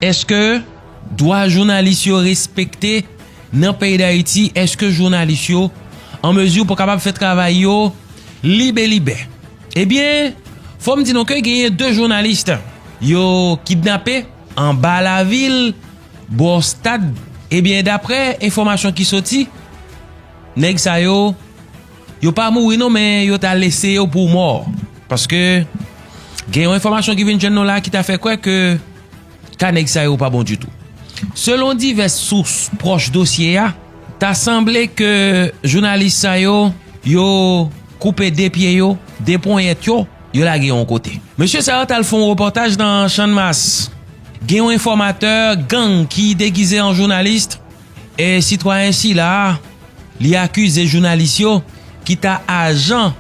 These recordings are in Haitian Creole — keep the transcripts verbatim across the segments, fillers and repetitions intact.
Èske dwa jounalis yo respekte nan peyi Dayiti? Èske jounalis yo an mezi pou kapab fè travay yo libelibè? Ebyen, fò m di nou ke genyen de jounalis yo kidnape anba lavil, bò stad. Ebyen, daprè enfòmasyon ki soti, nèg sa yo, yo pa mouri non, men yo ta lese yo pou mò. Paske gen yon enfòmasyon ki vin jwenn nou la ki ta fè kwè ke ka nèg sa yo pa bon ditou. Selon divès sous pwòch dosye a, ta sanble ke jounalis sa yo, yo koupe de pye yo, de ponyèt yo, yo lage yon kote. Mesye sa yo t al fè yon repòtaj nan Channmas. Gen yon enfòmatè gang ki degize an jounalis, e sitwayen sila a, li akize jounalis yo ki ta ajan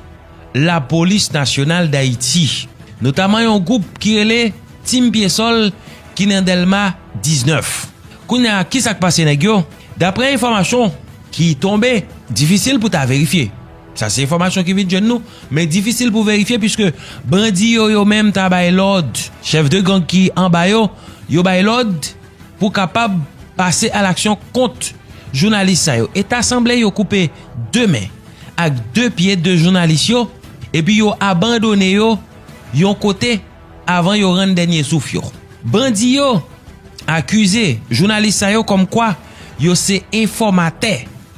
Lapolis Nasyonal Dayiti, notaman yon gwoup ki rele Tim Pyesòl ki nan Dèlma diznèf. Kounye a, ki sa k pase nèg yo? Daprè enfòmasyon ki tonbe, difisil pou ta verifye. Sa se enfòmasyon ki vin jwenn nou, men difisil pou verifye piske bandi yo, yo menm ta bay lòd. Chèf de gang ki anba yo, yo bay lòd pou kapab pase alaksyon kont jounalis sa yo. E ta sanble yo koupe de men ak de pye de jounalis yo, epi yo abandone yo yon kote avan yo rann dènye souf yo. Bandi yo akize jounalis sa yo kòmkwa yo se enfòmatè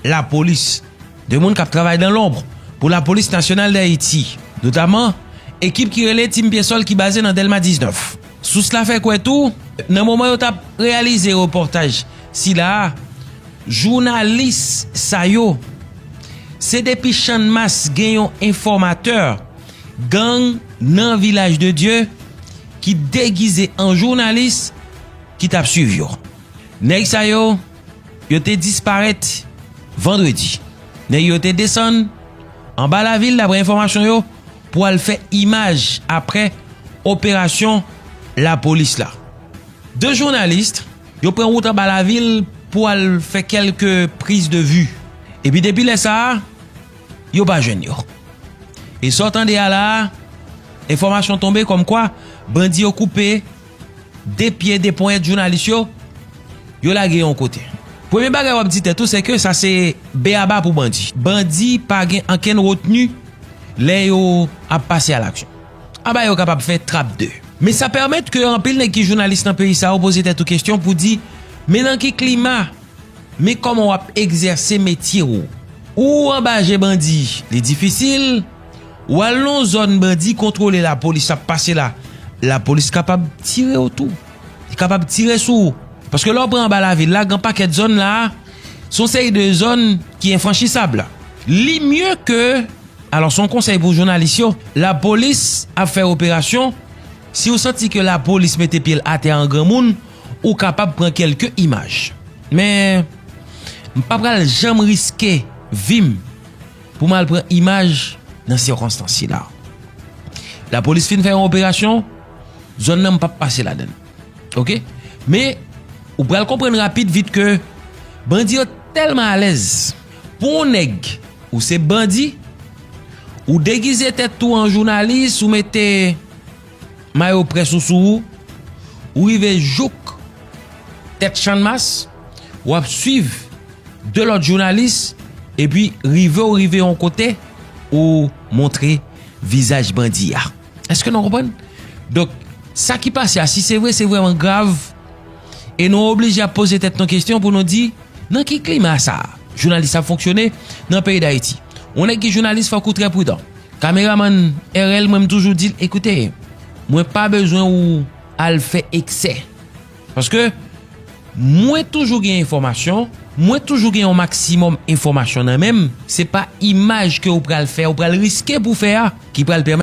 lapolis, de moun k ap travay dan lonb pou Lapolis Nasyonal Dayiti, notaman ekip ki rele Tim Pyesòl ki baze nan Dèlma diznèf. Sous la fè kwè tou, nan moman yo t ap reyalize repòtaj sila a, jounalis sa yo, se depi Channmas gen yon enfòmatè gang nan Vilaj de Dye ki degize an jounalis ki t ap swiv yo. Nèg sa yo, yo te disparèt vandredi. Nèg yo te desann anba lavil, daprè enfòmasyon yo, pou al fè imaj aprè operasyon lapolis la. De jounalis, yo pran wout anba lavil pou al fè kèlke priz de vi. Epi depi lè sa a, yo pa jwenn yo. E sa w tande a la a, enfòmasyon tonbe kòmkwa bandi yo koupe de pye, de ponyèt jounalis yo, yo lage yon kote. Premye bagay w ap di tèt ou, se ke sa se beyaba pou bandi. Bandi pa gen ankenn retni lè yo ap pase alaksyon. Aba yo kapab fè trap de. Men sa pèmèt ke anpil nèg ki jounalis nan peyi sa yo poze tèt ou kesyon pou di, men nan ki klima, men kòman w ap egzèse metye w? Ou anba je bandi, li difisil. Ou al nan yon zòn bandi kontwole, lapolis ap pase la, lapolis kapab tire w tou. Li kapab tire sou ou. Paske lè w pran anba lavil la, gen pakèt zòn la, se yon seri de zòn ki enfranchisab. Li mye ke, alò, se yon konsèy pou jounalis yo, lapolis ap fè operasyon, si w santi ke lapolis mete pye l atè an granmoun, ou kapab pran kèlke imaj. Men, m pa pral janm riske vi m pou m al pran imaj nan sikonstans sila. Lapolis fin fè yon operasyon, zòn nan m p ap pase ladan l. Oke? Men, ou pral konprann rapid vit ke bandi yo tèlman alèz. Pou yon nèg, ou se bandi, ou degize tèt ou an jounalis, ou mete mayo près ou sou ou, ou rive jouk tèt Channmas, w ap swiv de lòt jounalis, epi rive w rive yon kote, ou montre vizaj bandi a. Èske nou konprann? Donk, sa ki pase a, si se vre, se vrèman grav, e nou oblije ap poze tèt nou kesyon pou nou di, nan ki klima sa a jounalis ap fonksyone nan peyi Dayiti? Yon nèg ki jounalis, fòk ou trè pridan. Kameramann R L, mwen, m toujou di l, ekoute, mwen pa bezwen ou al fè eksè. Paske mwen toujou gen enfòmasyon, mwen toujou gen yon maksimòm enfòmasyon nan men m. Se pa imaj ke ou pral fè, ou pral riske pou fè a, ki pral pèmèt